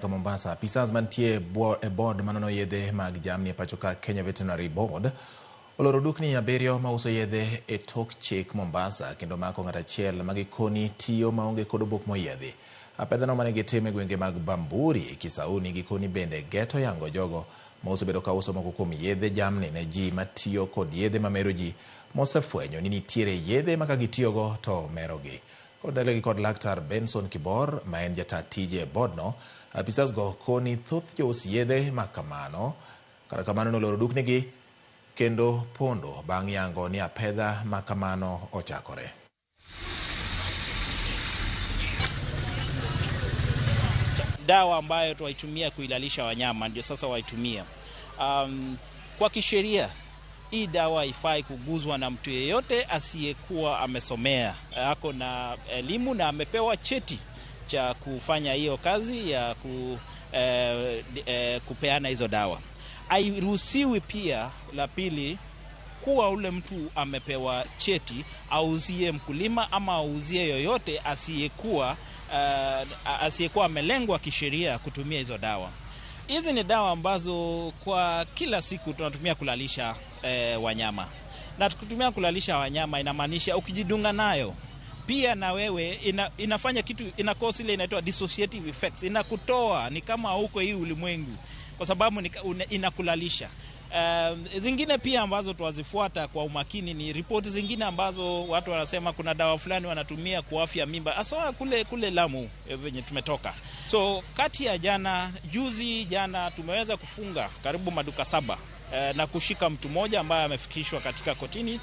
Mombasa, apisas mantie e board manono yedhe mag jamni e pacho ka Kenya Veterinary Board oloro dukni 7 mauso yedhe e tok chik Mombasa kendo mako ng'at achiel ma gikoni tiyo maonge kod obok moyiedhi. Apedhano mane gitimo e gwenge mag Bamburi, Kisauni gikoni bende geto yango jogo ma osebedo ka uso moko kuom yedhe jamni ne ji matiyo kod yedhe mamero ji mosefwenyo ni nitiere yedhe ma ka gitiyogo to merogi. Kotelegi kod Laktar Benson Kibor ma en jata tije e board no, apisas go koni thoth jous yedhe ma kamano kata kamano noloro duknigi kendo pondo bang' yango ni apedha ma kamano ochakore. Dawa ambayo tuwaitumia kuilalisha wanyama ndio sasa waitumia. Kwa kisheria hii dawa haifai kuguzwa na mtu yeyote asiyekuwa amesomea, ako na elimu na amepewa cheti cha kufanya hiyo kazi ya kupeana hizo dawa. Hairuhusiwi pia, la pili, kuwa ule mtu amepewa cheti auzie mkulima ama auzie yoyote asiyekuwa amelengwa kisheria kutumia hizo dawa. Hizi ni dawa ambazo kwa kila siku tunatumia kulalisha wanyama. Na tukitumia kulalisha wanyama inamaanisha ukijidunga nayo pia na wewe inafanya kitu, ina cause ile inaitwa dissociative effects, inakutoa ni kama huko hii ulimwengu kwa sababu inakulalisha. Zingine pia ambazo tuwazifuata kwa umakini ni ripoti zingine ambazo watu wanasema kuna dawa fulani wanatumia kuafya mimba hasa kule Lamu venye tumetoka. So kati ya jana, juzi jana tumeweza kufunga karibu maduka 7 na kushika mtu mmoja ambaye amefikishwa katika kotini.